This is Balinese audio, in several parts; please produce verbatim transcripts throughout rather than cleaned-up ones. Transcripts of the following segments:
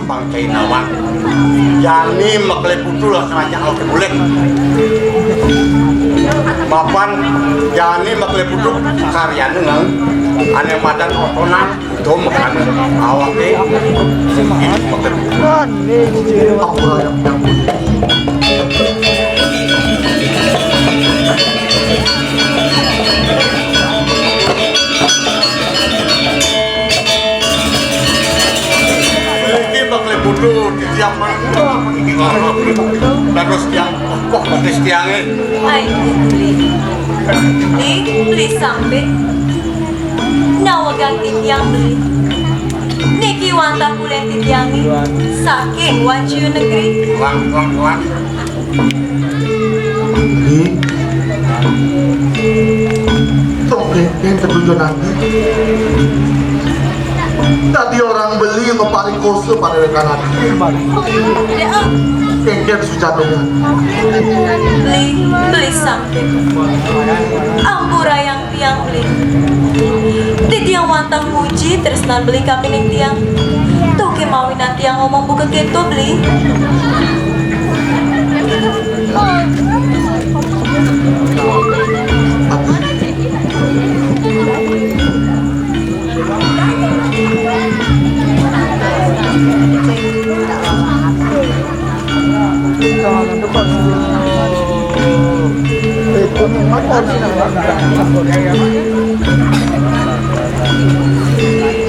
Pang kainawan. Jani makele putu lah ngajak lo ke bulik. Mapan jani makele putu karyane nang ane madan otonan. Itu makane awake ini makele putu. Iki bakal bodoh di tiang mana? Bagus tiang, kok bagus tiangnya? Ai, beli. Beli, beli sampe. Nawa ganti tiang beli. Niki wantah kulen titiange saking Wanciu Negeri. Wang, wang, wang. Ini tok kengken ketujuan nanti. Tadi orang beli maparing kosa pada rekan hati. Kengken sujatanya. Beli, beli sampe. Ampura yang tiang beli. Titiang wantah muji tresnan beli kapining tiang. Tuke mawinan tiang ngomong buka keto beli.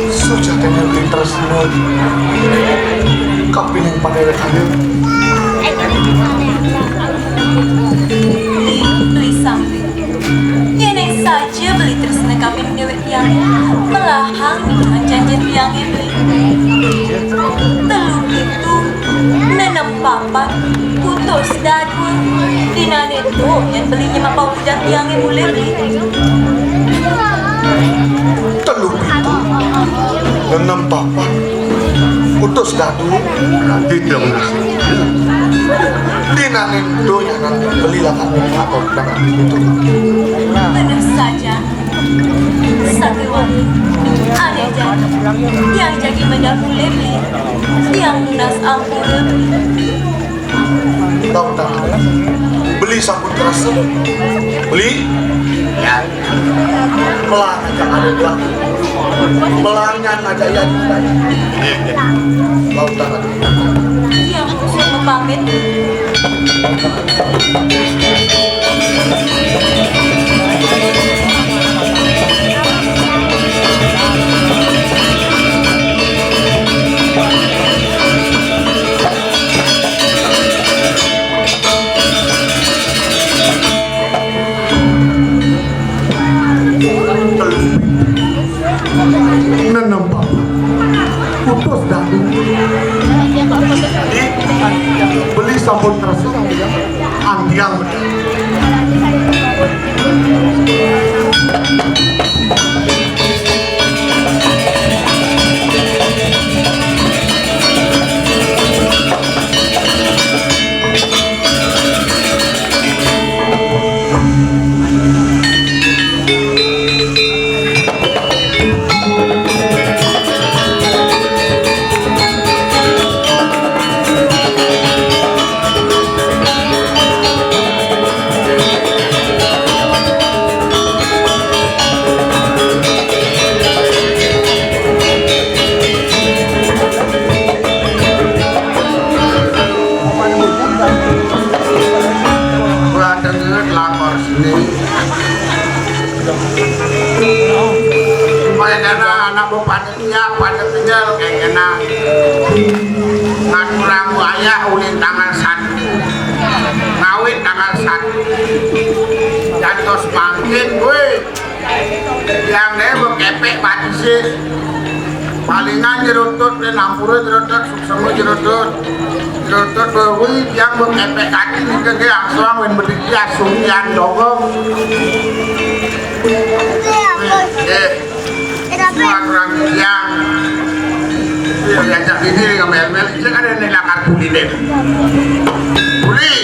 Sujatine beli tresna kapining padewekane. Beli, beli sampe. Yene saja beli tresna kapining dewek tiang, melahang ningehang janjin tiange beli. Telu pitu, nenem papat, utus dadua. Dinane to yen beli nyemak paukudan tiange mulih beli. Telu pitu, nenem papat, utus dadua. Didong. Dinane to nyanan beli lakar nyemak paukudan itu. Bener saja. Satriwati, ane jani, tiang jagi medal mulih beli, tiang nunas ampura beli. Tahu tak? Beli sampun kerasa. Beli? Ya. Melah aja ada bilang. Melahnya aja ya. Tahu tak? Tiang usah mepamit. Nenem papat. Utus dadu. Beli sampun kerasa. Antiang. Kula dengar lakor seni. Supaya dana anak bupati ya pada tinggal kayak kena ngaturang wayah ulin tanggal satu. Ngawit tanggal satu. Jantos mangkin, weh. Yang deh bekepek mati sih. Palingan jerutut, deh nampura jerutut, suksema jerutut. Jerutut bewi, yang bekepek kaki nih ke dia suang wen bedik dia sungkian dogong. Eh, semua orang yang diajak ini dengan mel-mel, ini kan ada lakar kuli deh. Kuli.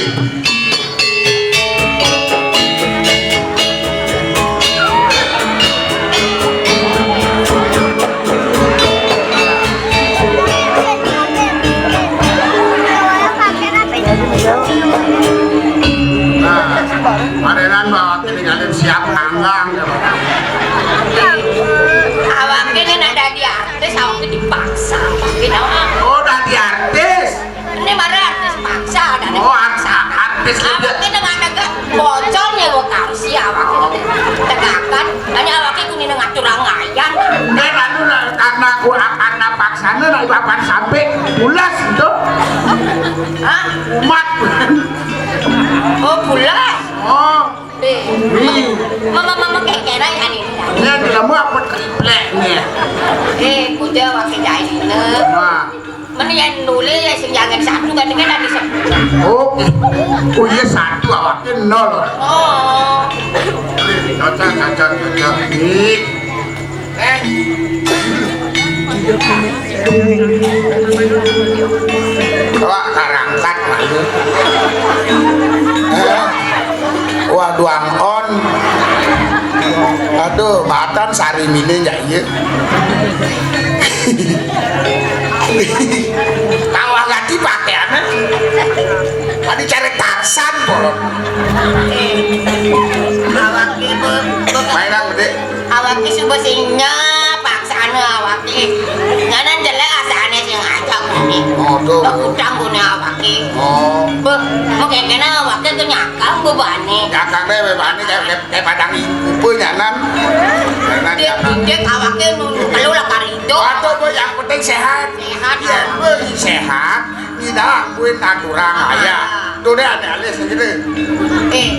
Awake nang ada gak bocor ya, wong kausi awake. Tegakan, hanya awake kunine ngatur ngayan. Nek anu lah, karena aku, karena paksane lah, papan sampai pulas itu. Hah? Umat. Oh, pulas. Oh. Eh, mama, mama, kekena ya, nih. Ini dilemu apa triplek nih? Eh, kuda awake jahit. Wah. Mendingan nulis ya, sing jangan satu, kan dengan ada satu. Oh. Oh iya, satu, awake nol. Oh. Cocok, cocok, cocok. Nih. Eh. Wah, karangkat malu. Eh. Wah, duang on. Aduh, matan sari mine ya iya. Kawah ganti pakaiannya. Tadi cari Tarsan, bolong. Awake be-, be-, mainan gede. Awake suba sing nyep, paksane awake. Nyanan jelek asane sing ngajak gone. Oh, tuh. Be-, utang gone awake. Oh. Be-, mau kekena awake ke nyakang bebane. Nyakang deh bebane kayak, kayak, kayak padang ibu nyanan. Nyanan nyakang. Dia awake nunggu kalau lah karido. Atau be, yang penting sehat. Sehat. Iya, be, sehat. Tidak, kuwi naturang aja. Tuh deh, ada alis gitu. Eh,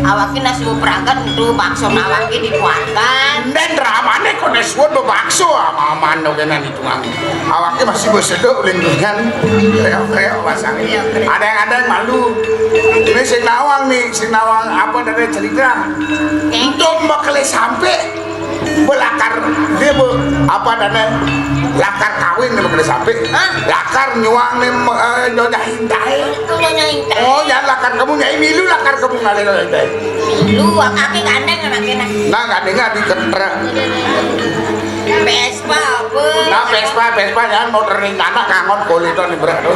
awake nasi pragat untuk bakso awake dikuatkan. Dan ramane kok nesuwun bakso ama-aman kok kena hitungan. Awake masih bersedok lingkungan. Kayak kayak pasang. Ada yang ada yang malu. Ini sing nawang nih, sing nawang apa dari cerita. Untuk bakal sampai belakar dia be, apa adanya lakar kawin nih, makanya sampai lakar nyuang nih, eh, nyonya Intai. Nyonya Intai. Oh ya, lakar kamu nyai milu, lakar kamu ngalih nyonya Intai. Milu, kaki gandeng anaknya. Nah, gandengnya di ketra. Vespa apa? Nah, Vespa, Vespa ya, mau ning anak kangon kulit nih, bro.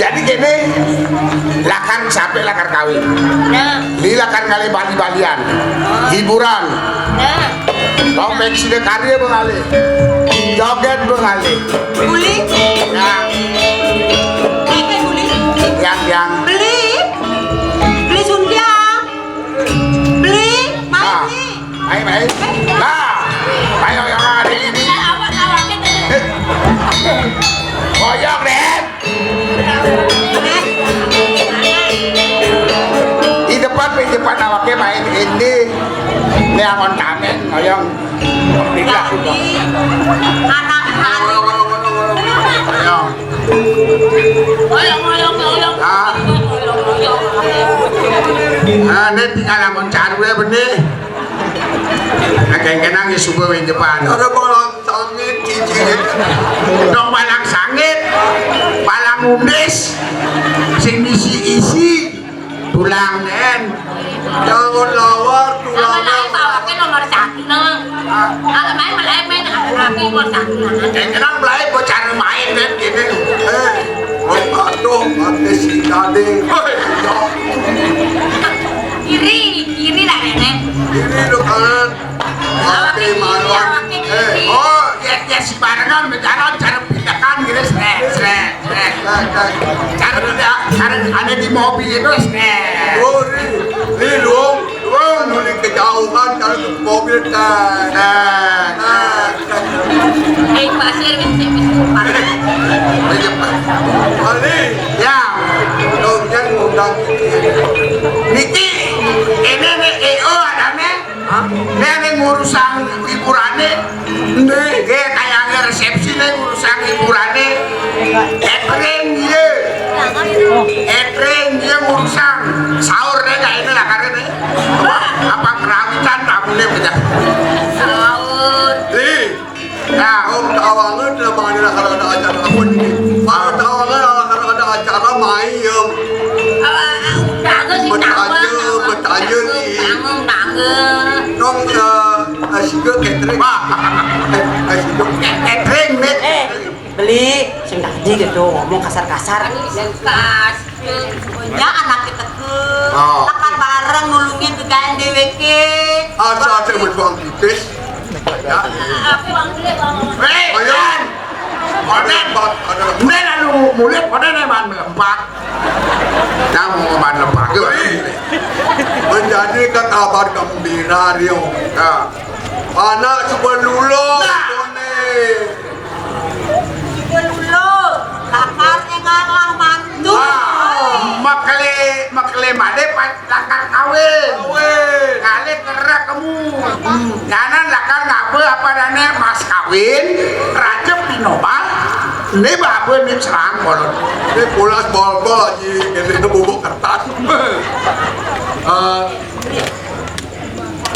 Jadi gini, lakar sampai lakar kawin. Nah. Di lakar ngalih bali-balian, hiburan. Nah. Topeng sida karya bengalih. Joget bengalih. Beli. Ya. Apa beli? Yang, yang. Beli. Beli suntiang. Beli. Nah. Mai, beli. Mai, mai. Nah. Ayo, yang ada ini. Eh, awak, awak kita. Eh. Koyok deh. Di depan, di depan awake main ini. Ini angon tamen, ngoyong. Tidak, sudah. Anak hari. Ngoyong. Ngoyong, ngoyong, ngoyong. Ah. Ngoyong, ngoyong. Ah, ini tinggal angon caru ya, benih. Nah, kengkenang ya, subuh main depan. Ada bola. Sangit, cicing. Dong palang sangit, palang undis, sing misi isi, tulang den. Jangan lawar, tulang. Nomor lain, bawaknya nomor satu, nah. Ah. Ah, main, main, main, aku nomor satu, nah. Yang kenal mulai bocah main, den, gini. Eh, aduh, mati si tadi. Woi, ya. Kiri, kiri lah, nenek. Kiri, depan. Oke, malu. Eh, oh, ya, ya, si barengan, bejalan, cara pindahan gitu, sret, sret, sret. Cara pindah, cara ada di mobil itu, sret. Oh, ini, ini dong, dong, nuli kejauhan, kalau ke mobil, kan. Nah, nah. Eh, pasir, bisa, bisa. Ayo, Pak. Mari. Ya. Dong, jangan ngundang. Niki, ini nih, E O ada nih. Hah? Nek, nek ngurusang hiburane. Nggih. Nggih, kayange resepsi nek ngurusang hiburane. Catering, iya. Catering, iya, ngurusang. Sahur nek gak ini lah, karena nek apa, apa kerawitan tamune pecah. Sahur. Nih. Nah, Om Tawangan, kenapa ada, kalau ada acara apa nih? Pak Tawangan, kalau ada acara main, Om. Bertanya, bertanya nih. Dong, eh, eh, siga catering. Eh, eh, siga catering, Mit. Eh, beli, sing tadi gitu, ngomong kasar-kasar. Kasar. Ya, anak kita ke. Oh. Lakar bareng nulungin ke gayan D W K. Asa, asa, berjuang tipis. Ya. Hei, ayo. Konen. Ada. Nen anu mulut, konen emang melempak. Nah, mau mana pagar? Menjadi kabar gembira, Rio. Nah. Anak suba lulus. Nah. Suba lulus, lakar énggal lah mantu. Ah, makele, makele made pa-, lakar kawin. Kawin. Ngalih kerak kemu. Hmm. Nyanan lakar ngaba apa dane mas kawin, rajep pinobal, né baba né serang bolon. Né pulas bolbol aji, kéné bubuk kertas. Eh,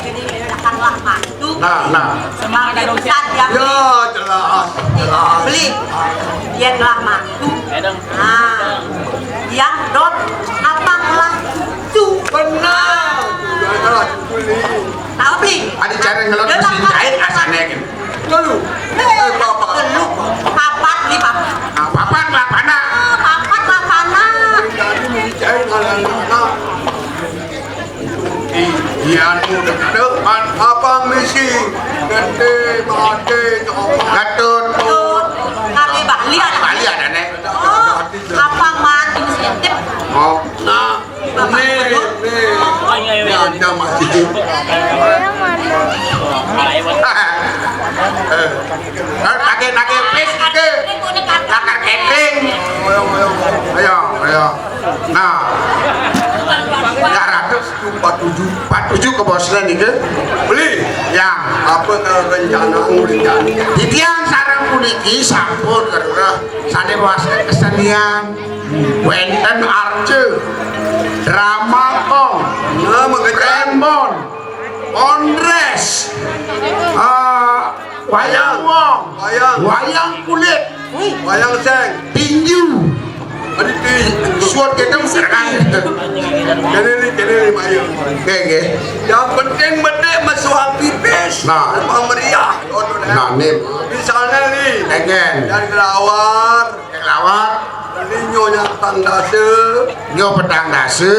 Ini akan lah mantu. Nah, nah. Semangat ada urusan yang Ya, jelas, jelas. Beli. Dia lah mantu. Nah, yang dot apa lah itu? Benar. Udah, jelas, Beli. Tahu, Beli? Ada cara ngelot Dia mesin lah jahit mantu. Asané kan. Lalu, eh, Bapak. Lu papat, Beli, papat. Nah, papat lah panah. Ah, papat lah panah. Dari tadi mesin jahit, anak-anak. Iya, nu dekat. Abang misi. Gede, mati, coba. Gatut. Kali Bali ada. Bali ada, Nek. Oh, abang mati, mesti intip. Oh, nah. Ini, ini. Ini ada masih. Eh, pakai, pakai pis, pakai. Lakar catering. Ayo, ayo, ayo, ayo. Nah, tiga ratus empat tujuh, empat tujuh ke bosnya nih, ke? Beli. Ya. Apa ke rencana, rencana? Titiang sareng puniki sampun kerah sané wasta kesenian, wénten arca, drama kong, Nah, makanya. Brembon, ondrés, eh, wayang wong, Wayang. Wayang kulit, Wih. Wayang seng. Tinju. Ada di Suat kita serangan. Kene ni, kene ni, Mayu. Oke, oke. Yang penting bedik mesuang pipis. Nah. Tambah meriah. Nah, ni. Misalnya ni. Engen. Dari Kelawar. Kelawar. Ini nyonya petang dasa. Nyo petang dasa.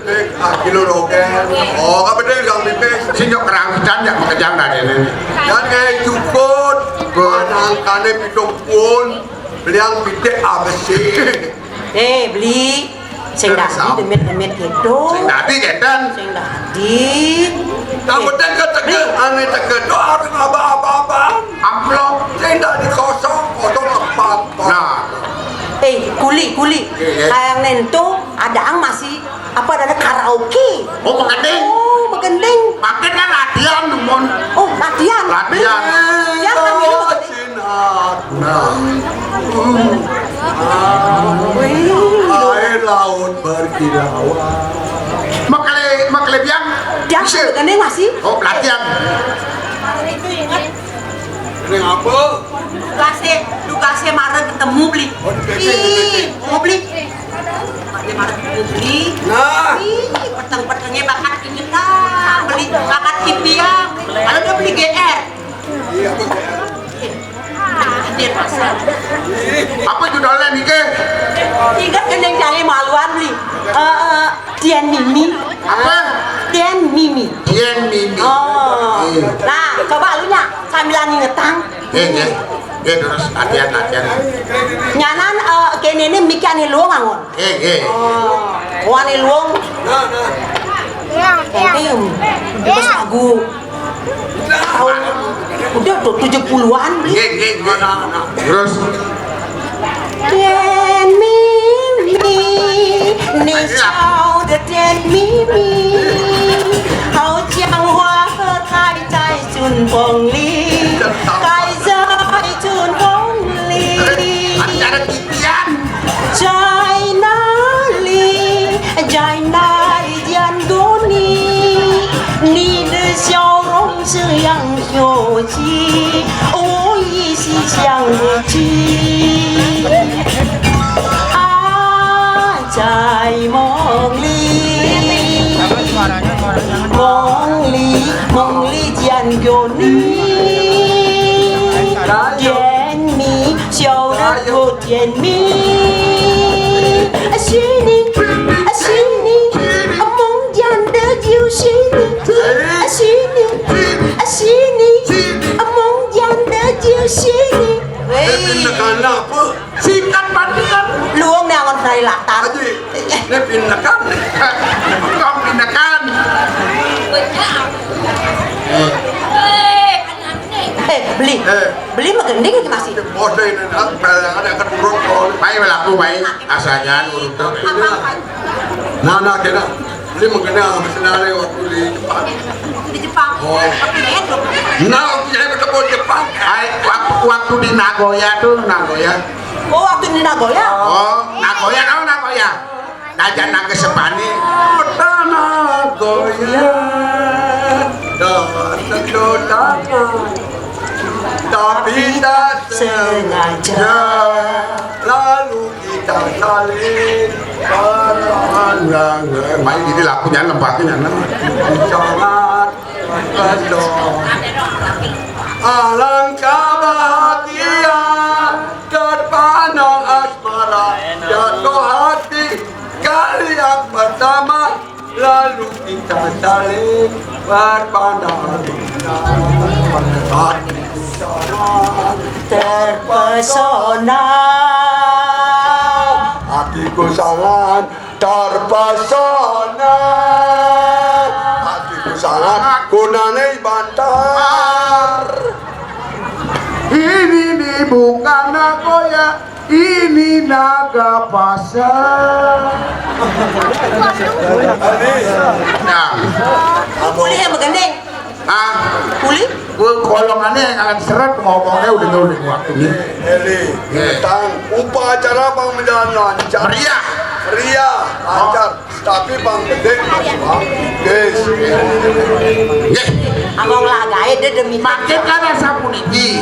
Eh, ah, kilo rogen. Oh, apa dia yang pipis? Sing nyo kerang pican, nyo makejang dah dia ni. Dan kayak cukut. Cukut. Nangkane pitung pun. Beli yang pitik apa sih? Eh, beli. Sing dadi demit-demit gitu. Sing dadi, Geten. Sing dadi. Yang penting ke teke, ane teke tu harus ngaba-abaan. Amplop. Sing dadi kosong, kosong tempat. Nah. Eh, kuli, kuli. Iya, iya. Kayak nento, ada ang masih apa ada karaoke. Oh, magending. Oh, magending. Makin kan latihan, mon. Oh, latihan. Latihan. Ya, kan gitu magending. Nah. Wih. Air laut berkilauan. Makale, makale biang. Dia magending masih. Oh, latihan. Ini apa? Tugasnya, tugasnya marah ketemu beli. Oh, di P P, di P P. Ih, mau beli. Tugasnya marah ketemu beli. Nah. Ih, peteng-petengnya bakat ini, Kak. Beli bakat kipiang. Kalau dia beli G R. Iya, betul. Dia pasang. Apa judulnya nih, Ke? Ingat gendeng cari maluan beli. Eh, eh, Dian Mimi. Apa? Dian Mimi. Dian Mimi. Oh. Iya. Nah, coba lu nya sambilan ngingetang. Eh, eh. Eh, terus latihan, latihan. Nyanan, eh, kene ini mikian luang angon. Eh, eh. Oh, wani luang. Iya, iya. Em, terus lagu tahun udah tuh tujuh puluhan, beli. Iya, iya, iya. Terus. Dian Mimi, ni sao de Dian Mimi. Hao jiang hua he tai tai cun phong li, kai zai cun phong li. Acara titian. Jai na li, jai na li jian go ni, ni de xiao rong se yang xiu qi, wu yi xi xiang wu qi. A jai mong li, mong li, mong li jian go ni, jian mi, xiao de go jian mi. A xi ni, a xi ni, a mong jian de jiu xi ni. A xi ni, a xi ni, a mong jian de jiu xi ni. Wei. Sikat pandian. Luang nangon Rai latar. Aji, ini pindakan. Kok pindakan? Eh, beli. Eh. Beli mah gending iki masih. Bos ini, ah, ada keturun, oh, main laku main. Asal jangan urut tuh. Nah, nah, kena. Ini mah kena, masih nari waktu di Jepang. Di Jepang. Oh. Nah, waktu saya ketemu Jepang. Hai, waktu, waktu di Nagoya tuh, Nagoya. Oh, waktu di Nagoya? Oh, Nagoya, tahu Nagoya? Raja Naga Sepani. Kota Nagoya, tak sedot tangan. Tapi tak sengaja. Lalu kita saling pandang. Main ini lakunya lembahnya, nah. Sangat terpesona. Alangkah bahagia terpandang asmara, jatuh hati kali yang pertama, lalu kita saling berpandang. Hati terpesona. Hatiku sangat terpesona. Hatiku sangat gunane bantar. Ini nih bukan Nagoya, ini Naga Pasar. Nah. Boleh ya begini? Ah, kuli? Gua golongannya yang akan seret ngomongnya udah tahu di waktu ini. Eli, tang, upacara pang menjalan lancar. Meriah. Meriah, lancar. Tapi pang gede masih pang. Guys. Nggih. Among lah gawe dia demi makin kan sapu niki.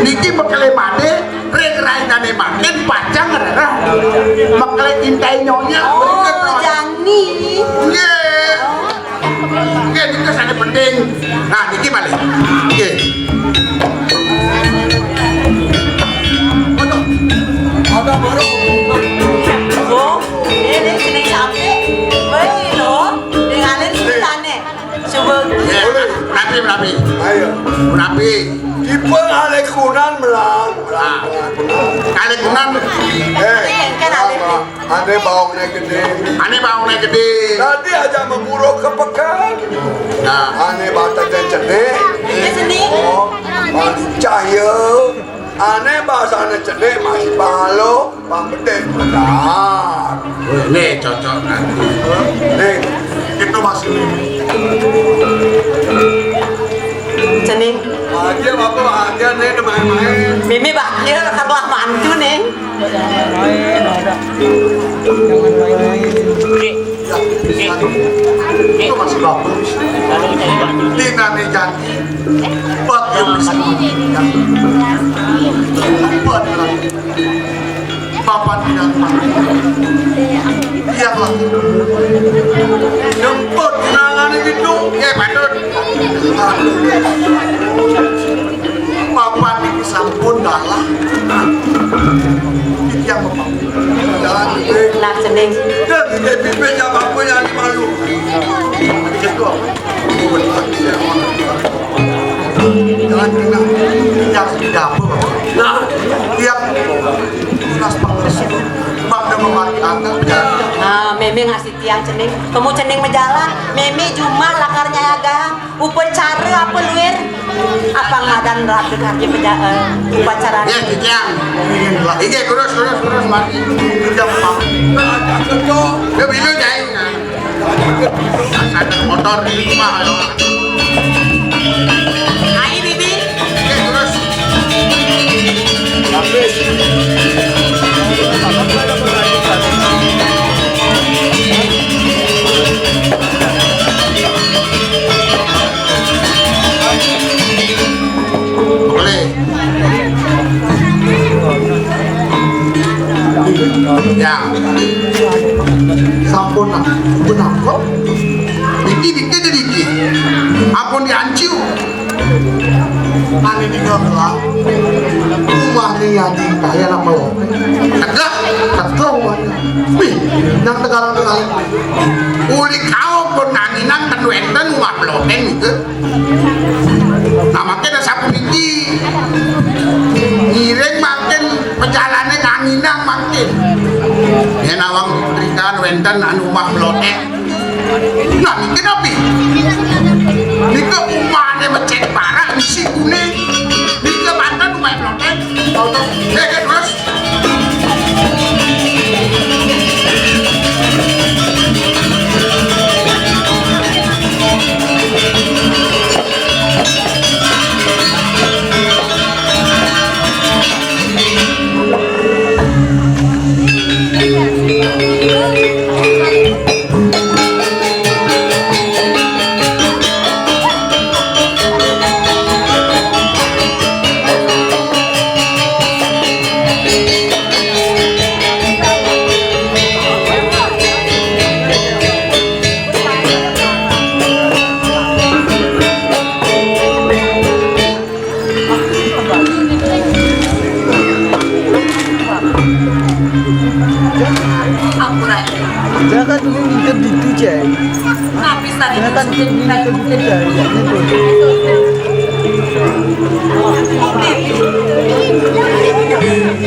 Niki bekele made, ring rainane makin pacang rerah. Bekele intai nyonya. Oh, jani. Nggih. Nggih, niki sane penting. Nah, niki malih. Nggih. Ada baru. Oh, ini sini sampai. Baik loh, dengan ini tane. Coba. Nggih, rapi, rapi. Ayo. Rapi. Tipe alekunan melang. Nah. Alekunan. Eh, kan alekunan. Ane baongnya gede. Ane baongnya gede. Tadi aja memburu ke pekan. Nah. Ane batas dan cenik. Iya, seni. Oh, lincah ya. Ane bahasane cenik masih palo, pang gede benar. Ini cocok nanti. Nih, itu masih ini. Cening. Bahagia, Bapak, bahagia, Neng, udah main-main. Mimi bahagia, setelah mantu, Neng. Ya, itu masih bagus. Dina nih janji. Bagus. Bapak bilang, yang lagi jemput kenangan itu. Ya, patut. Papan ini sampun dalah. Iki yang Bapak. Jalan gede. Nah, cening. Dan gede pipe jam apa yang dimalu? Gitu. Jalan tengah. Yang tidak apa, Bapak. Nah, yang Mas Pak Resul. Bang, udah memakai angka. Nah, Meme ngasih tiang cening. Kamu cening menjalan. Meme cuma lakarnya ya, Gang. Upacara apa, Luir? Apa ngadan rapi kaki peja-, eh, upacara? Ya, titiang. Inggih, terus, terus, terus, mati. Kerja apa? Ya, bilu, Jai. Sadar motor di rumah, ya. Ayo, Bibi. Inggih, terus. Habis. Boleh. Ya. Sampun, nah. Benar kok. Diki, diki, diki. Ampun dianciu. Ane tinggal kelang. Rumah ni adi kaya nak melok. Tegak, tegak rumahnya. Wih, nang tegalang-tegalang. Uli kau pun nanginan ten wenten rumah peloten gitu. Nah, makin sapuniki. Ngiring makin pejalane nanginang makin. Yén awang trikan wénten anu umah mloték. Nah, niki napi? Nika umahné becik parah, isi kuning. Nika manten umah mloték. Tau, tau. Hé, hé, terus. Ampura. Jangan dulu nginter di itu, Cek. Jangan dulu nginter di itu, Cek.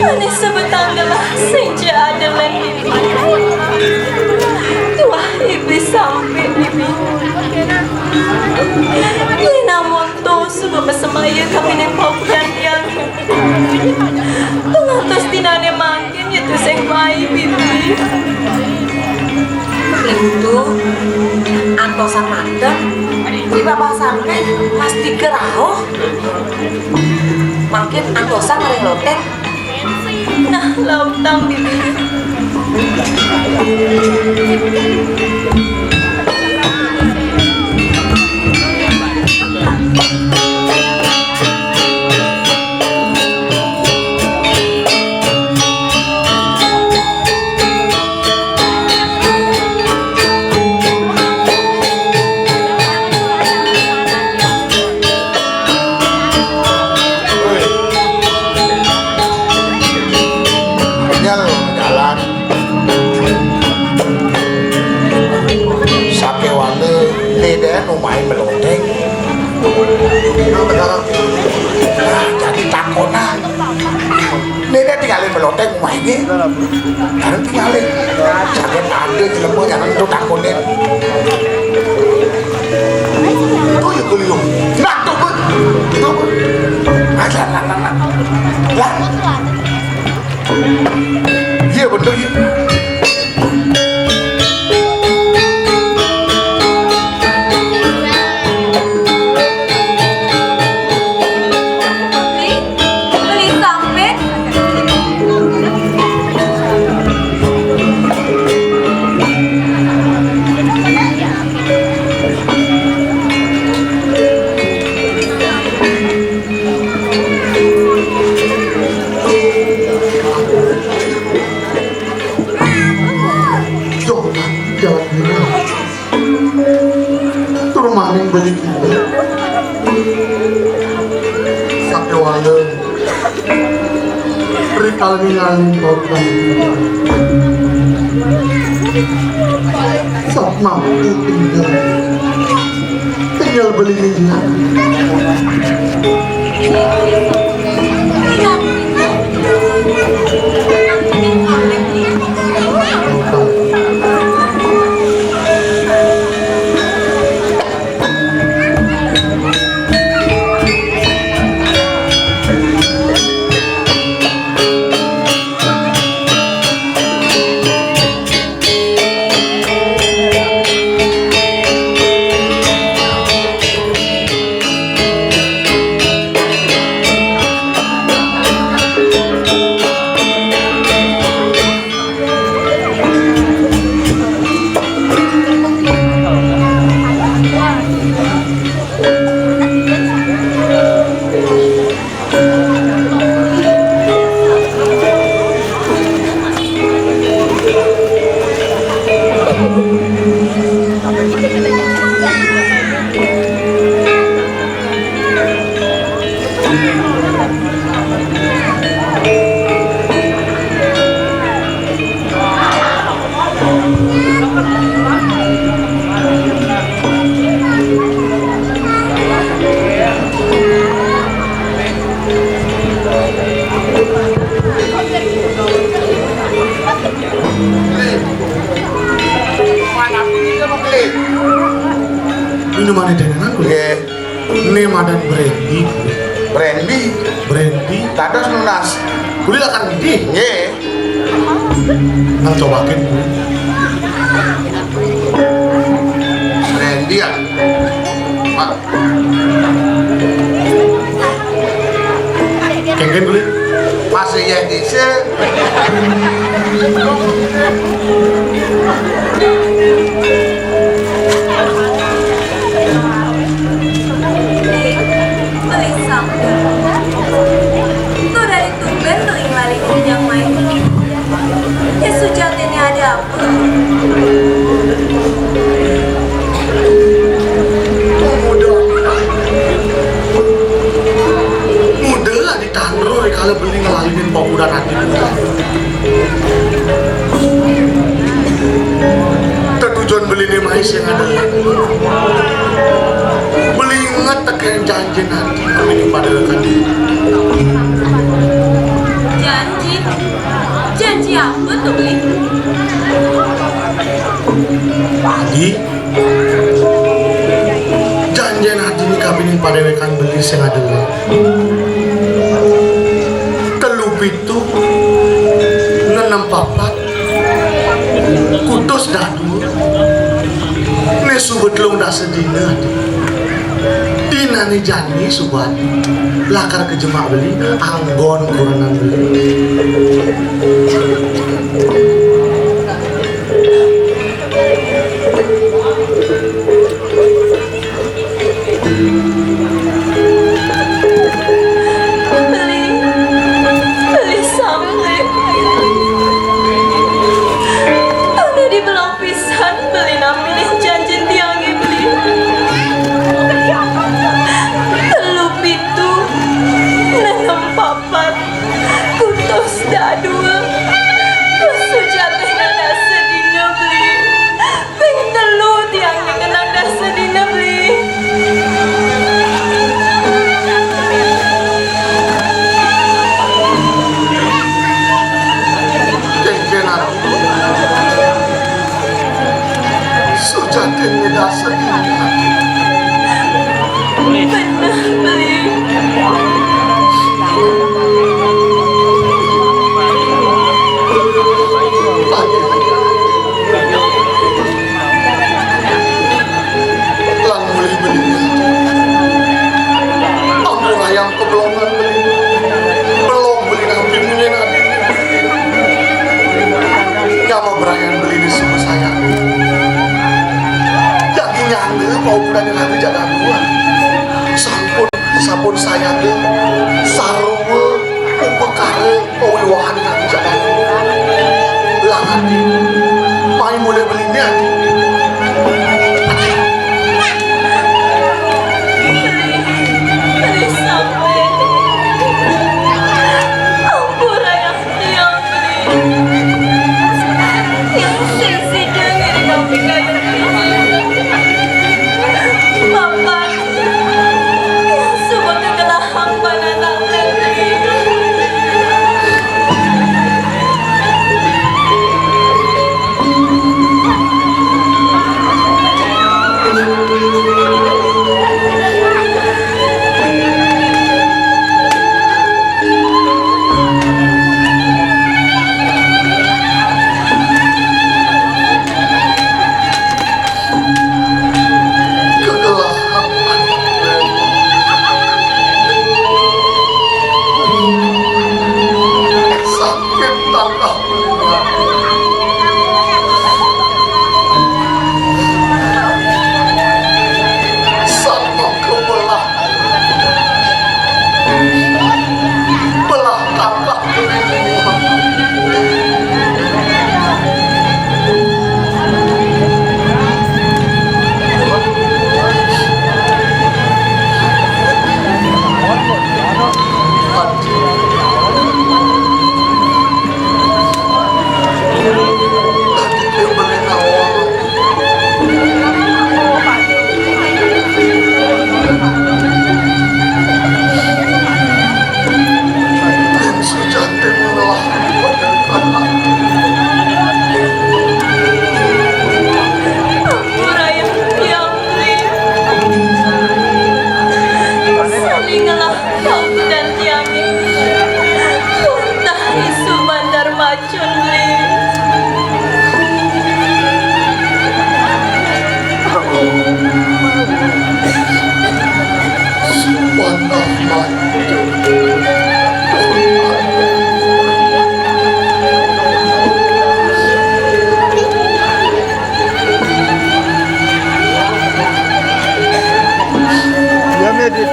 Ané sebetang gelah sing ja ada lén Bibi. Tuah Iblis sampé Bibi. Yén amun to suba masemaya kapining paukudan tiang. Pangantos dinané mangkin ya tusing mai, Bibi. Ento antosan mantep, di babah sampé pasti gerauh. Mangkin antosan ngareng loteng. Nah, lautang, Bibi. Nyel jalan. Sakéwala né dén umahé meloteng. Nah, jadi takonan. Né dén tingalin meloteng umahé. Jangan tingalin. Jangan ada jelema jangan tuh takonin. Itu ya kuliah. Nah, tuh, Bu. Tuh, Bu. Nah, nah, nah, nah, nah. Lah. Iya, bener, iya. Beli, beli sampai. Duh, jalan dulu. Tur maning beli kita. Sakéwala. Rikala ningali korban. Sok mampu tinggal. Tinggal beli minyak. Minumané dénan kuwi. Nggih. Né madan brandy. Brandy. Brandy. Dados nunas. Kuwi lakar ngendi? Nggih. Nang cobakin kuwi. Brandy ya. Pak. Kéngkén kuwi. Masih ya dhisik. Beli sampo. Tuh dari tumben tuh ing lali nyang main. Ya sujatiné ada apa? Muda. Muda lah ditandur kalau beli ngelalinin pemuda nanti. Tetujon beliné mai sing ada. Beli inget tekén janji nanti kami pada kan. Janji? Janji apa tuh, Beli? Padi, janjén adini kapining padéwékan beli sing ada. Telu pitu, nenem papat, kutus dadu, né suba telung dasa dina. Dinané jani suba lakar kajemak beli, anggon kurenan beli. Beli, beli sampai. Udah dibelah pisan beli nampi janji tiangé beli. Telu pitu, nenem papat, kutus dadua. Sujatiné dasa dina beli. Ping telu tiang ngenang dasa dina beli. Kéngkén aku. Sujatiné dasa dina. Bener beli. Lan mulih beli. Ampun ayam keblongan beli. Belum beli nabi mulih nabi. Nyama berayan beli di sumber saya. Daging nyanda mau bulan yang nanti jaga dua. Sampun, sampun saya tuh. Sarwa, upakara. Pawiwahan kang jagat. Lah ati, mai mulih beliné ati. Ati. Beli, beli sampai. Ampura yang tiang beli. Yang sing sida ngiring api kaya beli. Bapak. Suba kekelahang pananakna. Kegelapan. Sakit tangkah. Sama kebelah. Belah tangkah. Ya, Medit.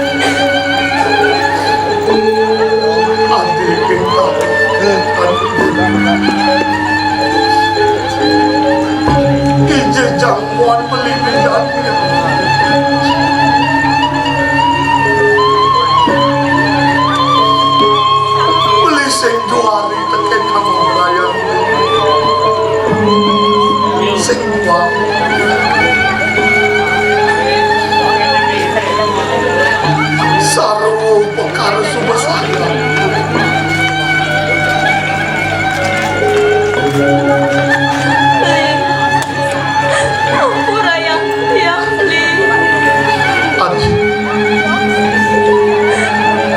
Ati kita. Ije jamuan beli pidan. Beli sing juari tekén kamu layang. Sing juari. Sarwo pekara suba saya. Ampurayang tiang, Beli. Adi.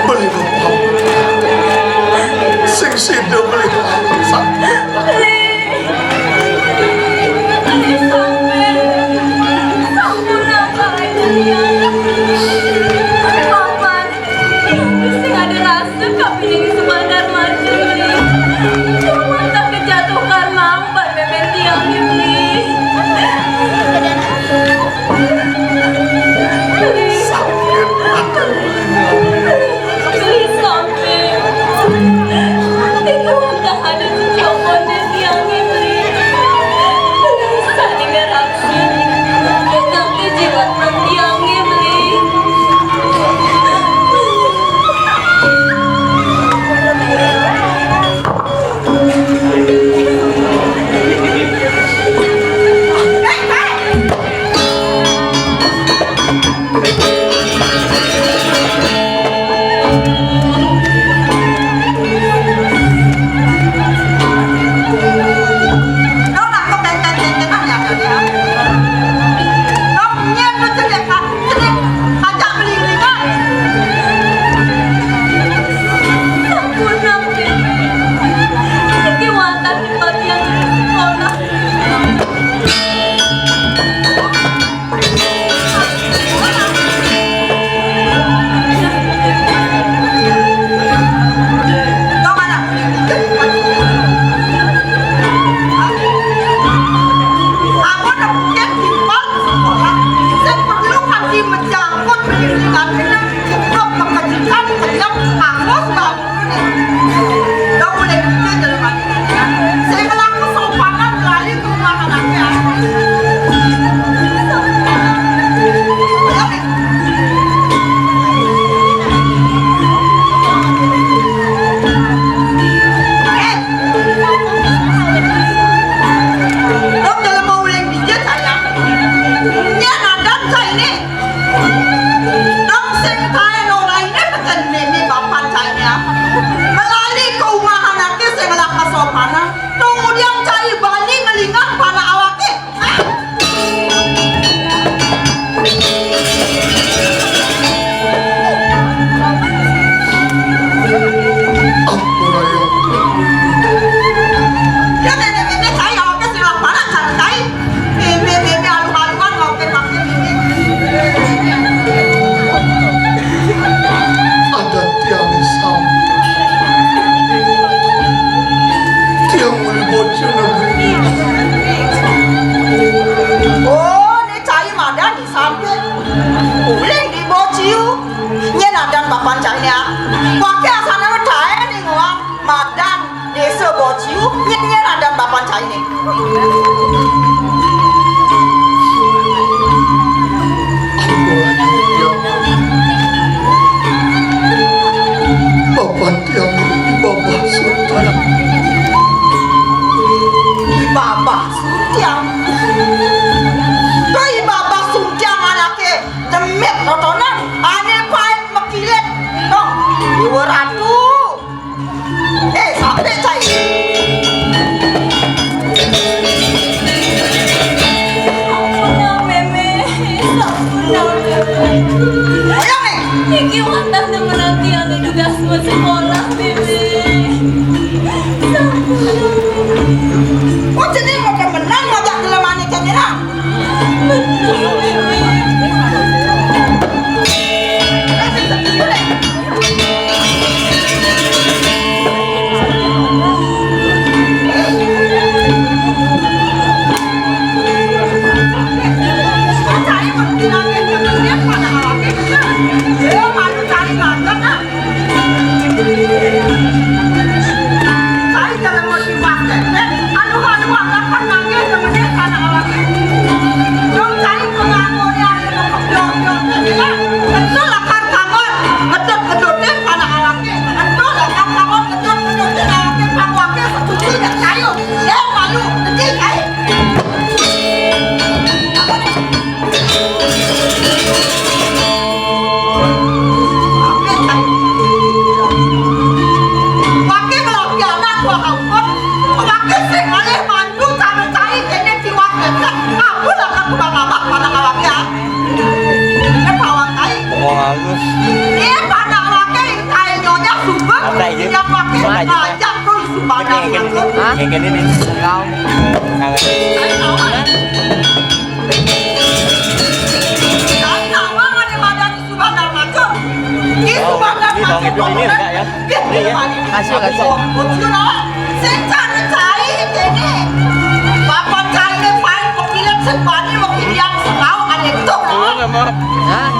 Beli rupa. Sing sida beli. Beli. Beli sampai. Sampun apa aja tiang. Papan. Sing ada rasa kapining Subandar maju, Beli. Cuma tak kejatuh karma umpat beben tiang ni, Beli. Beli. Beli sampai. Itu udah ada cucu konde tiang ni, Beli. Beli sadinga raksa. Kita ke jiwa tiang ni, Beli. Dok, dalam mau uling dija, sayang. Nya nadan cai né. Dok, sing taén orahina tekén mémé bapan cai né. Melali ka umah anaké sing ngelah kasopanan. Kemudian cai bani ngelingak panak awaké. Ampura, ya Allah. Ya, mémé, mémé, cai, oké, sing lapar, cai, cai. Mémé, mémé, aluh-aluhan, oké, paké, mémé. Ada tiang sam. Tiang muli bocil negeri. Oh, né cai madan di samping. Uling di bociu. Nyén adan bapan cai né, ah. Waké asana mah taén né ngoang madan désa bociu. Nyén, nyén adan bapan cai né. Bapan tiang I Babah Suntiang. I Babah Suntiang. Tuh I Babah Suntiang anaké demit totonan, ané paid makilit. Noh, Déwa Ratu. Eh, sampé cai. Kau. Kau. Kau tahu apa yang ada di Subandar Macun? Di Subandar Macun. Iya. Kasih, kasih. Sing cari cai ini. Bapak cai ini paling kepilet sebani mau kiriang semau ada itu. Hah?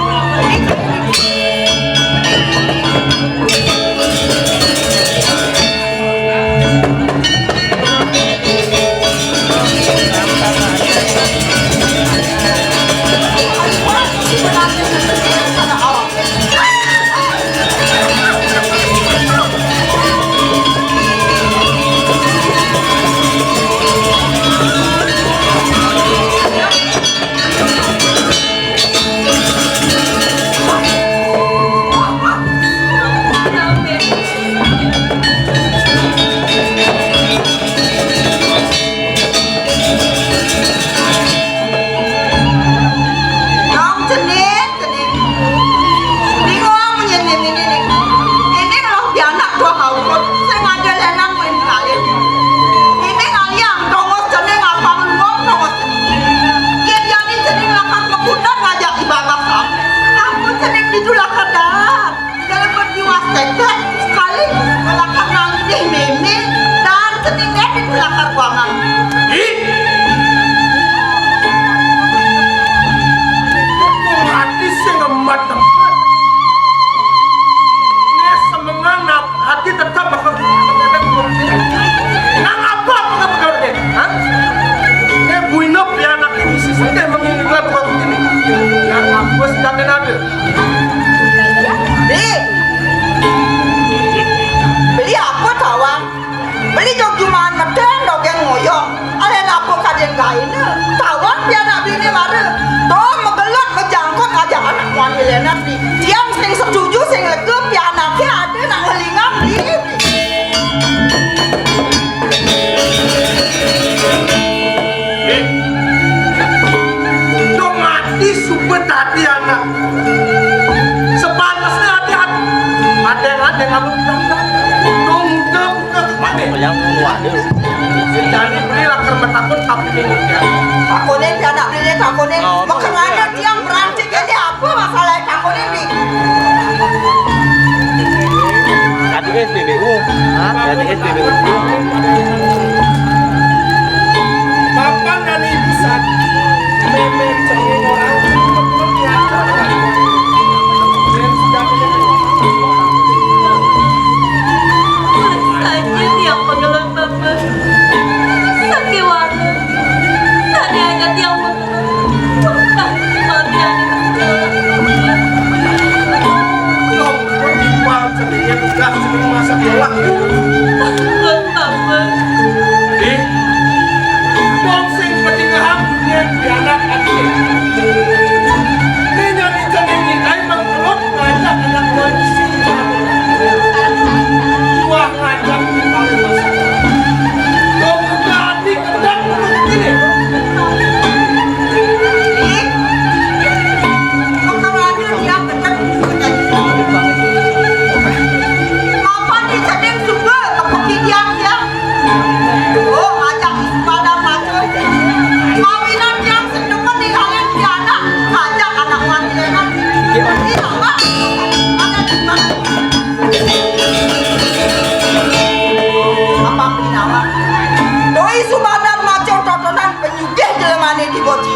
Nang cening, cening. Bingung munyin miminé nih. Ini loh pianak tua haukut. Sing ada lenang main kali. Ini ngaliang, tongos cening, apang luang, tongos cening. Yén jani cening lakar makudan ngajak ibadah sam. Ampun cening ditu lakar dahat. Dalam berjiwa sekat sekali, lakar nang idih mémé, dan cening edit lakar buangan. Ih! Mati sing ngemat tempat. Ini semengan ap-, hati tetap bakal, bakal, bakal, nang apa bakal, bakal, hah? Ini buina pianak ini sih, sendiri mengingat bakal ini. Yang ngapus dan ada. Di, beli apa tawang? Beli jog jumaan medén dogén ngoyong. Alé napa kadén gaéna? Tawang pianak beliné mara. To magelut majangkut ngajak anak muani lénan di. Tiang sing setuju, sing lega, pianaké ada nak ngelingang di. Eh, dong mati suba tadi anak. Sepantasnya hati-hati. Ada yang, ada yang kamu bilang, dong muda buka mati. Yang muda. Jadi beli lakar metakun tapi ini ya. Takunin dia anak belinya takunin. Oh, mau kemana dia? Tiang berancik ini apa masalah takunin nih? Tadi S P B U. Hah? Tadi S P B U. Bapak dan Ibu sakit, memang cermin orang cukup diatur. Saja tiang penggelut Bapak. Sakiwana. Tadi hanya tiang penggelut. Bukan kematian itu segala. Loh, kok timpal cening tugas sebelum masa bola? Takut, Bapak. Ih, wong sing peninggahan dunia di anak ati. Ini nyari cening ini, ayo mengkelut, ngajak anak buah di sini. Wah, ngajak di paling masa. Kau buka hati, kedap, ini. Ih, makan aja dia, kedap, kedap. Mapan di cening suba, kepeki dia, dia. Oh, ngajak isi badan macul. Mawinan tiang sing demen ninggalin pianak, ngajak anak wanilenan. Iya, Mak. Ada di mana? Apa pinawa? Doi Subandar Macul totonan penyugih jelemané di Boti.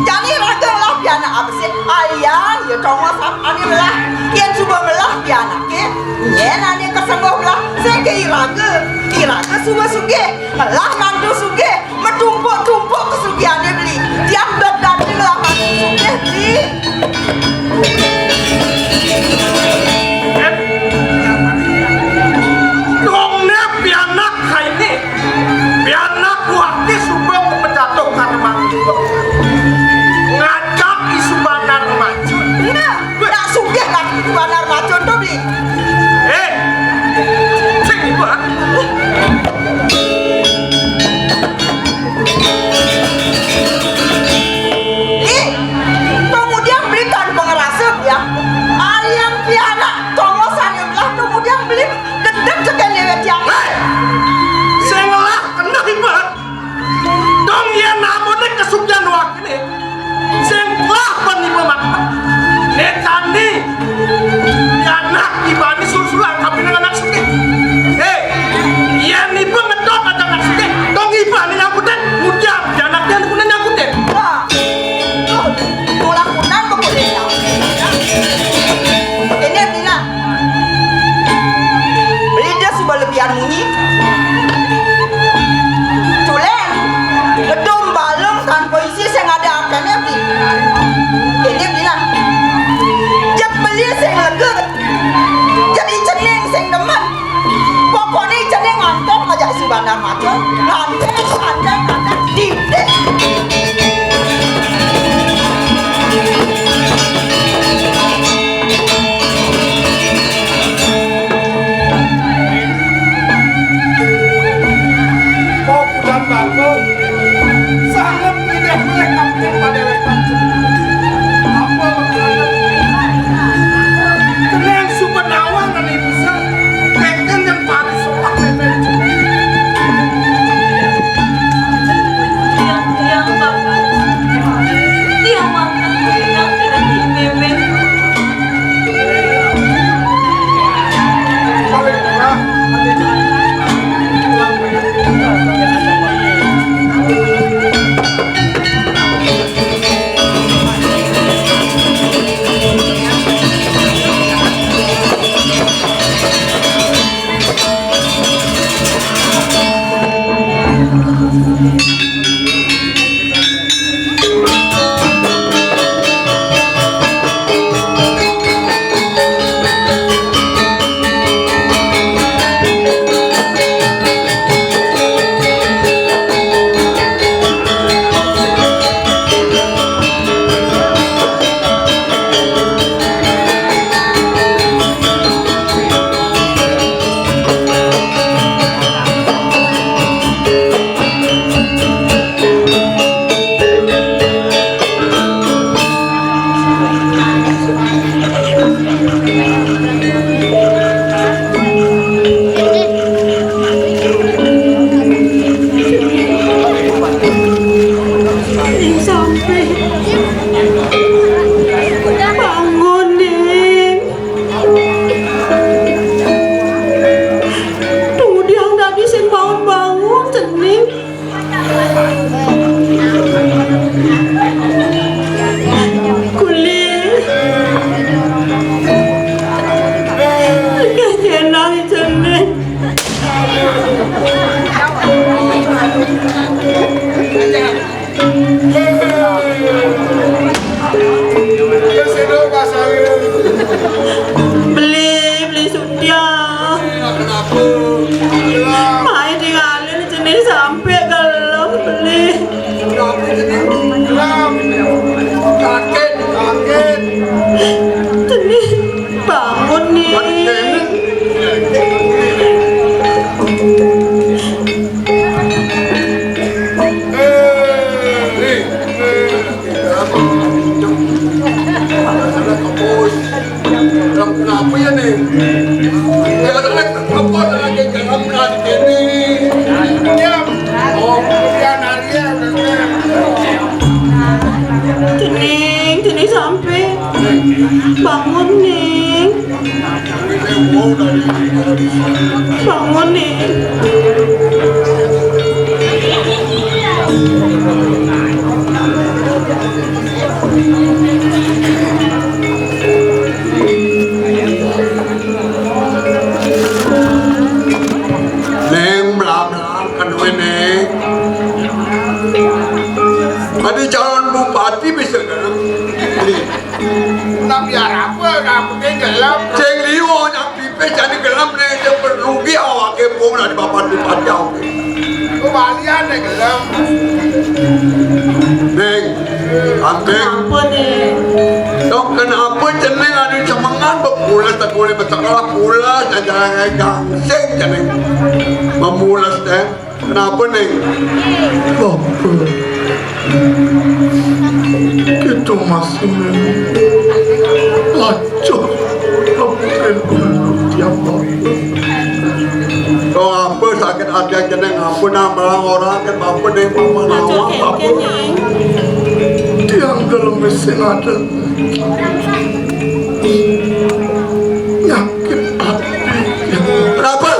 Jani raga ngelah pianak abesik, alian ya tongosan ané melah. Yén suba melah pianaké, nyén ané kesengguh melah, sing ké iraga. Iraga suba sugih. Ngelah mantu sugih, metumpuk-tumpuk kesugihané beli. Tiang dot dadi ngelah mantu sugih beli. Dongné pianak kainé. Pianak buahné suba pejatuh karma. Ngajak isu banar macun. Nah, nak sugih nak isu banar macun to beli. Eh, sing ibu, ah. Wah, ini nyangkutin, ngucap, janaknya kudu nyangkutin. Wah, tuh, tulah kunan pokoknya. Ini bilang, beli dia suba lebihan munyi. Culen, ngedum balung tanpa isi sing ada akannya, Bi. Ini bilang, jep beli sing leget, jadi cening sing demen. Pokoknya cening nganteng aja si Bandar Macet. Nganteng, nganteng, nganteng. Di, di. Kok udah bagus? Sangat tidak boleh kampung pada wetan. Apa maksudnya? Kenal suka nawang kan ibu sa. Tekan yang paling sopak nenek. Tiang, tiang, Bapak. Tiang, Bapak. Tiang, tidak di bebek. Sampai bangun, Ning. Tuh, dia nggak bisa bangun-bangun, cening. Kulit. Kenang, cening. Beli, beli Sutia. Mai tinggalin cening sampai gelem, beli. Cening, bangun, Ning. Dalam kenapa ya nih? Ya, ada lagi apa lagi dalam kan ini? Ya. Oh, ya, nari ya, udah. Cening, cening sampai. Bangun, Ning. Bangun, Ning. Ning, belam-belam kan duwe, Ning. Ada calon bupati bisa kan? Tapi arapa, arapa ké gelem? Sing liwat nyampipe jani gelem, Ning, dia rugi awaké, pung, lah di bapak bupati awaké. Kembalian, Ning, gelem. Ning, Anting. Kenapa, Ning? Dong, kenapa cening anu cemengan bepulas, tak boleh bersekolah pulas, jalan gangsing cening. Memulas, Ning. Kenapa, Ning? Apa? Kita masih, Ning. Lacur. Apa, Ning? Tiap waktu. Oh, apa sakit hati aja, Ning? Apa nambah orang ke apa, Ning? Apa nawang, apa? Tiang gelem sing ada. Nyakit hati. Kenapa?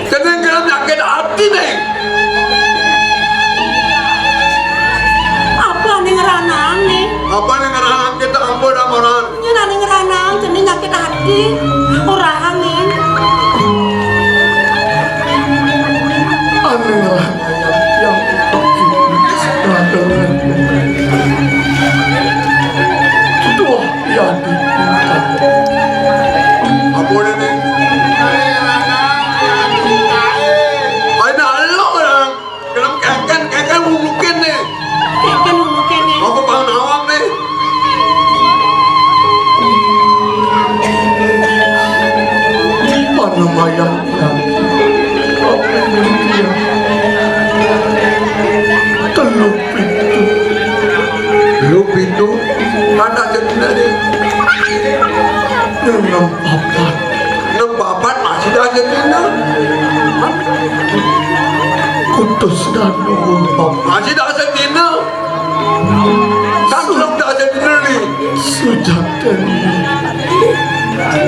Cening gelem nyakit ati, Terus danu, Bapak. Masih dasa dina. Kan belum dasa dina ni. Sujatene.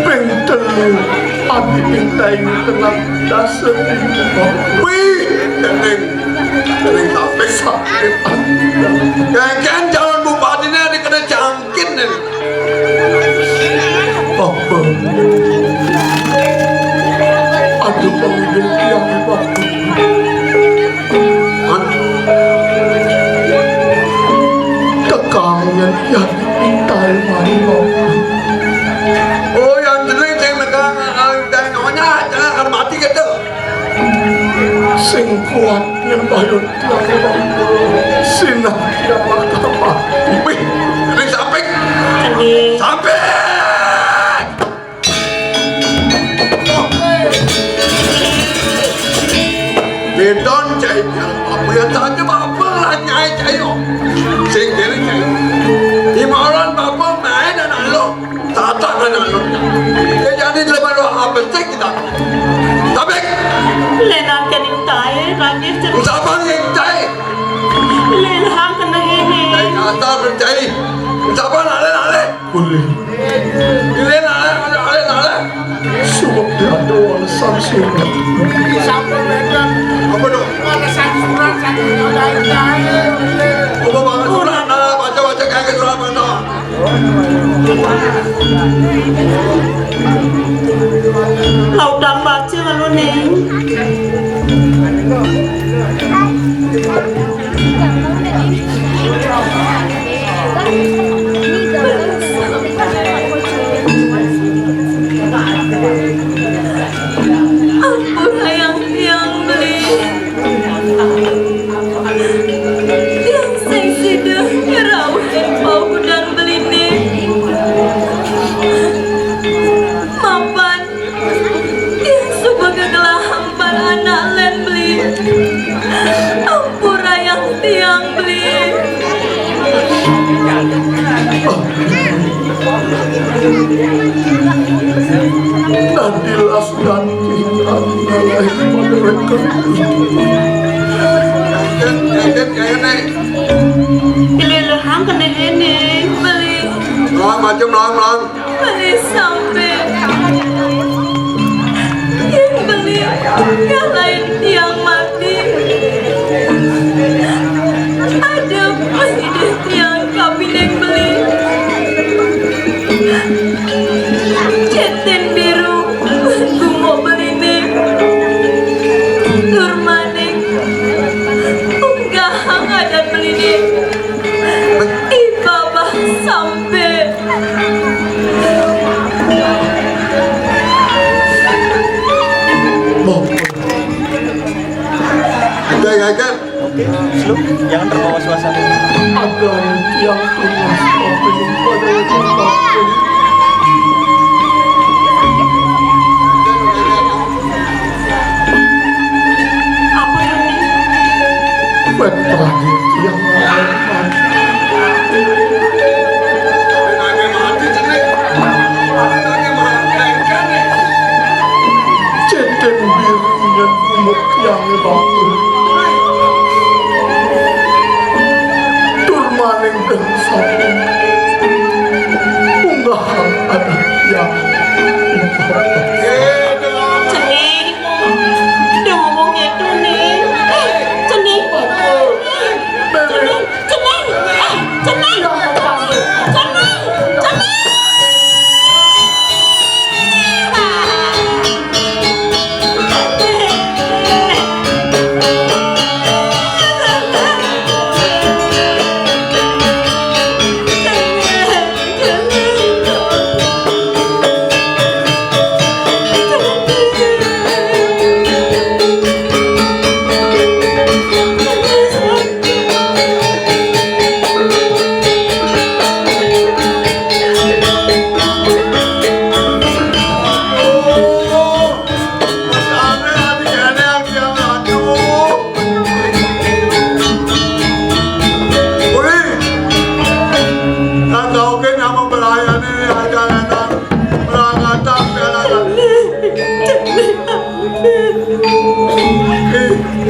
Ping telu. Adi minta ini tenang dasa dina, Bapak. Wih, tenang. Tenang, sampai. Sampai. Kengken calon bupatine dikena cangkin ni. Apa? Aduh, pangidih tiang, Bapak. Aduh. Kekayan tiang dipintai mari, Bapak. Oh, yang jeneng sing megang, eh, nyonya, jangan mati gitu. Sing kuat nyembah Yun Tiang, Bapak. Sinah tiang bakal mati. Wih, ini sampai. Sampai. Bidon cai piala apa ya saja, Bapak lah nyai cai, oh. Sing kiri cai. Imaran Bapak main anak lo. Tata kan anu. Dia jadi lebar lo apa sih kita? Tapi lenan kening tai, rajin cerita. Siapa yang tai? Lelahang kena ini. Tai kata bertai. Siapa nale nale? Boleh. Nale nale nale nale. Suruh dia doang sang suruh. Siapa lenan? Apa dong? Mana sang surat, sang surat, tai. Apa banget surat? Nah, baca baca kayak surat mana? Lautang baca lalu, Ning. Ampun, hayang tiang beli. Tiang sing sida ngrauhin paukudan beliné. Mapan tiang suba gegelah ampan anak lén beli. Ampurayang tiang beli. Nanti las ganti, nanti las ganti. Pilih lehang kena ini, beli. Lang, maju, lang, lang. Beli sampai. Yang beli, yang lain yang mati. Ada masih yang kapining beli. Cetin biru, gumuk beliné. Tur maning, unggahang adat beliné. Ibabah sampai. Oke, silakan. Jangan terbawa suasana. Agar tiang tunas mampir pada tempat. Apa ini? Buat terakhir tiang mampir. Cetin biru nyengkumuk tiangé batur. Tur maning deng sampun unggahan adat tiang. Cening, dia ngomong gitu, Ning. Eh, Cening. Cening. Ceneng! Eh, Ceneng! Ceneng! Ceneng!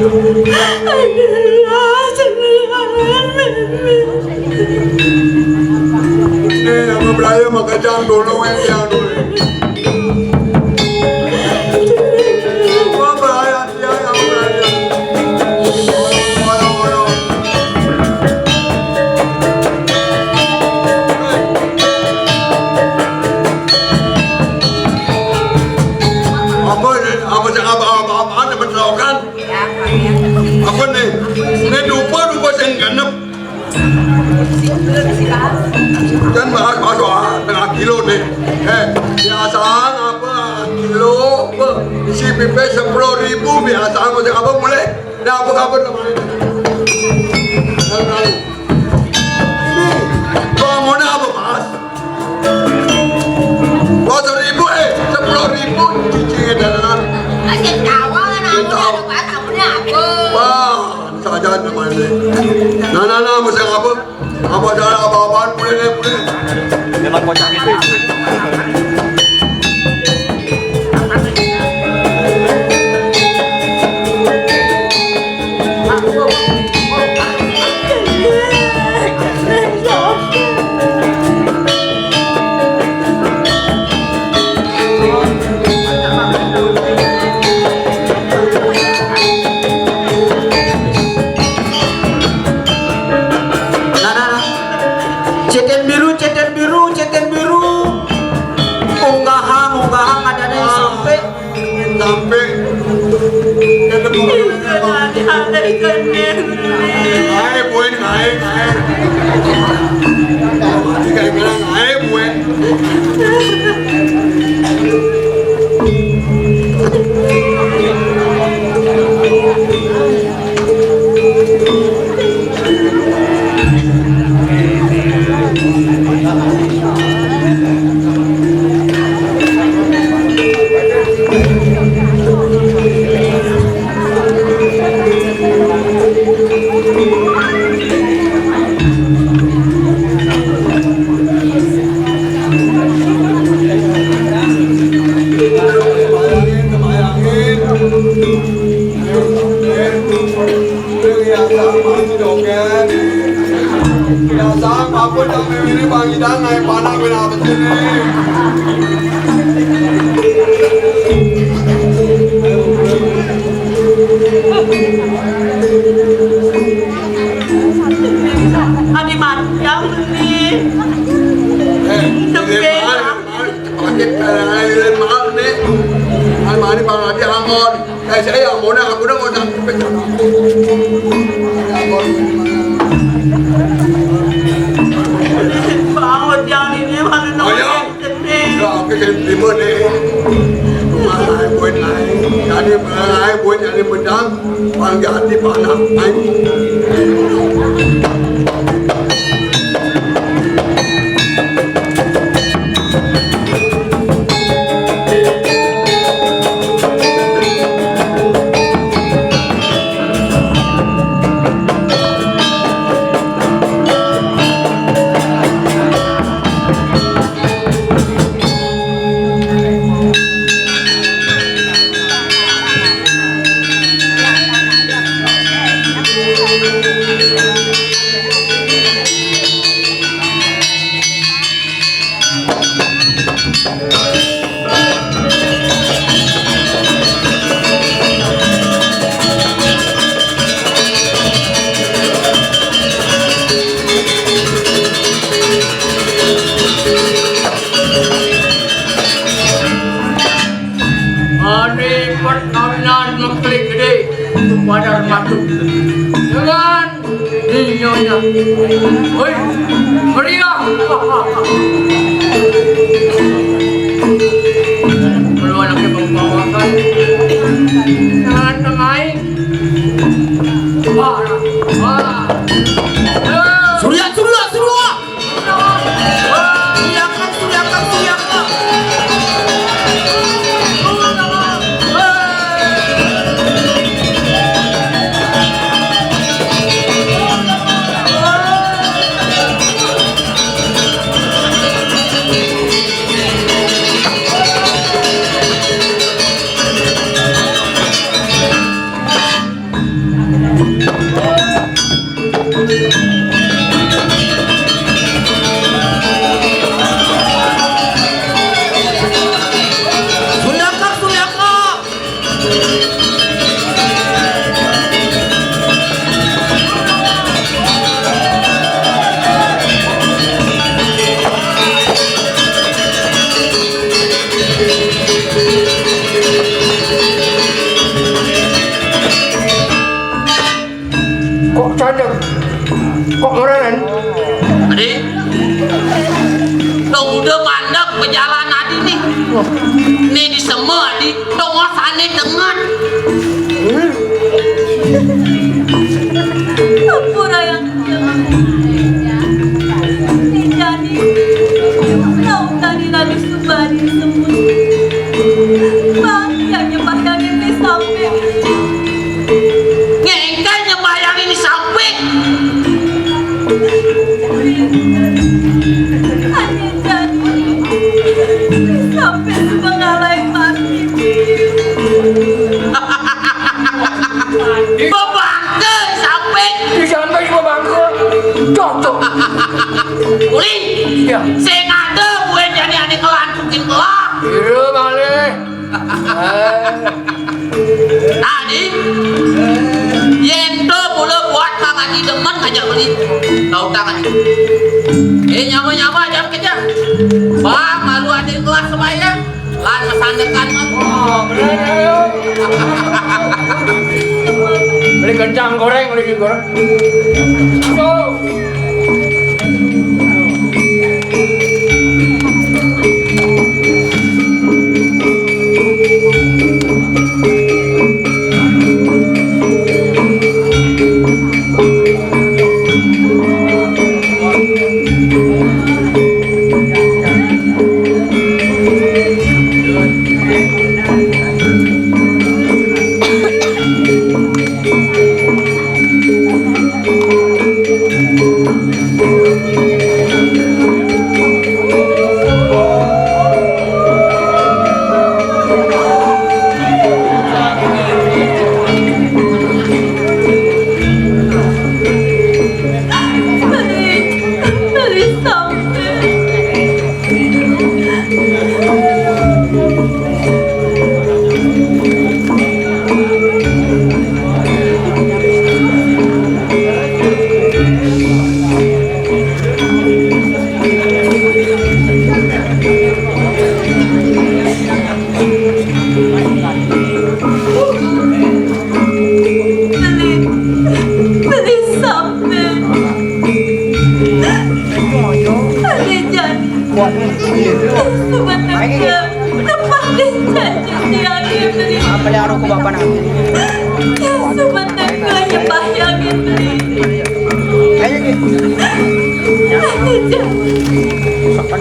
Ini nama beraya maka jang dulu yang jang dulu. Apa beraya dia yang beraya? Orang-orang. Apa ni? Apa cakap apa-apa? Apa nak berlawakan? Apa ni? Ni dupa-dupa sing genep. Kan bahas masuk ah, tengah kilo ni. Eh, biasa apa kilo apa? Isi pipe sepuluh ribu biasa macam apa boleh? Dah apa kabar nama ni? Tahu, tahu. Ni, kau mau nak apa, Mas? Dua ribu, eh, sepuluh ribu cicing dalam. Masih tawa kan aku. Tahu. Apa kabarnya apa? Wah, saja namanya. Nah, nah, nah, mesti apa? Apa salah apa-apaan, boleh, boleh. Memang kocak itu. Nah, nah, nah. Ceten biru, ceten biru, ceten biru. Unggahang, unggahang ada di sampai. Sampai. Nae, buin, nae, nae. Nae, buin. Adi mantap ni. Eh, Tebel. Pakai, eh, mahal ni. Almari bang Adi angon. Eh, saya yang mau nak, aku dah mau nak. Bangun jangan ini mana. Oh, ya. Sedih. Ya, aku jadi terima ni. Malah buat lain. Jadi malah buat jadi pedang. Panggil hati panak. Ayo. Hari perkawinan Meklik Gede Badar Matu dengan Nyonya. Hoi, meriah. Kalau anaknya membawakan tangan tengah. Wah, wah. Surya, surya, surya. Surya, surya, surya. Suyaka, Suyaka. Kok candek? Kok ngereren? Adi, dong udah mandek pejalan adi nih. Nih di seme adi, dong osane dengan. Ampura yang Nih jani, lautani lalu subari semut. Bang, yang nyembah yang ini sampai. Ngengkang nyembah yang ini sampai. Ane jani, sampai sebengalai mati. Bebangke sampai. Di sampai bebangke. Cocok. Uli. Iya. Sing ada gue jani ane kelantukin kelak. Iya, malih. Tadi, yen to mula buat Kang Haji demen ngajak beli. Tau tak, Haji? Eh, nyama-nyama jam kerja. Bang, malu ada kelas sembahyang. Lan mesandekan, Bang. Beli kencang goreng, beli goreng. Beli, beli sampai. Beli jani. Sebenarnya. Tepatnya janji tiang yang beli. Apa ya, aku bapak nanti? Sebenarnya nyembah yang beli. Ayo, Ki. Janji. Apa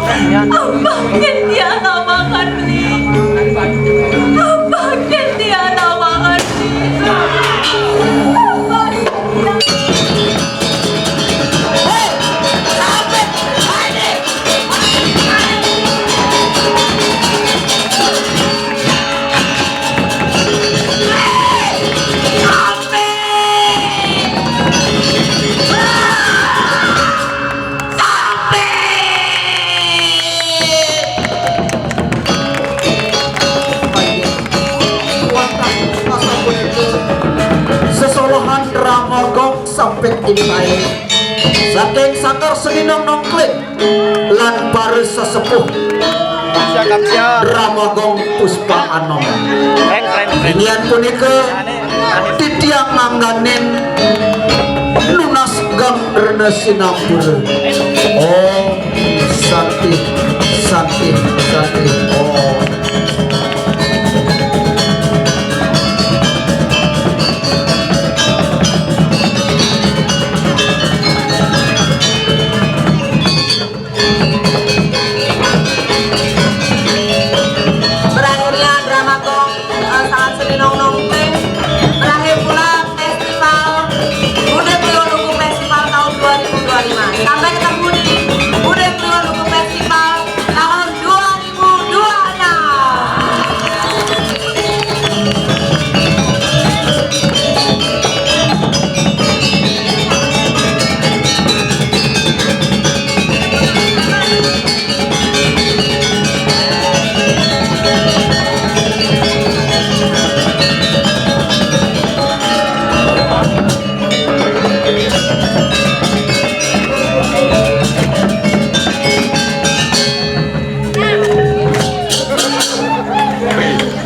yang dia lawangan beli? Apa yang dia lawangan beli? Apa yang dia Sesolohan Rama Gong sampai intai. Saking Sangkar Seninong Nongkling. Lan para sesepuh Rama Gong Puspa Anom. Inggih punika titiang ngangganin nunas geng rena sinampura. Om Santi, Santi, Santi, Om. Berakhirnya drama gong, eh, sangat seni nong nong teh. Berakhir pula festival Bude Kliwon Lugu Festival tahun dua ribu dua puluh lima. Sampai ketemu di Bude Kliwon Lugu Festival tahun dua ribu dua puluh lima.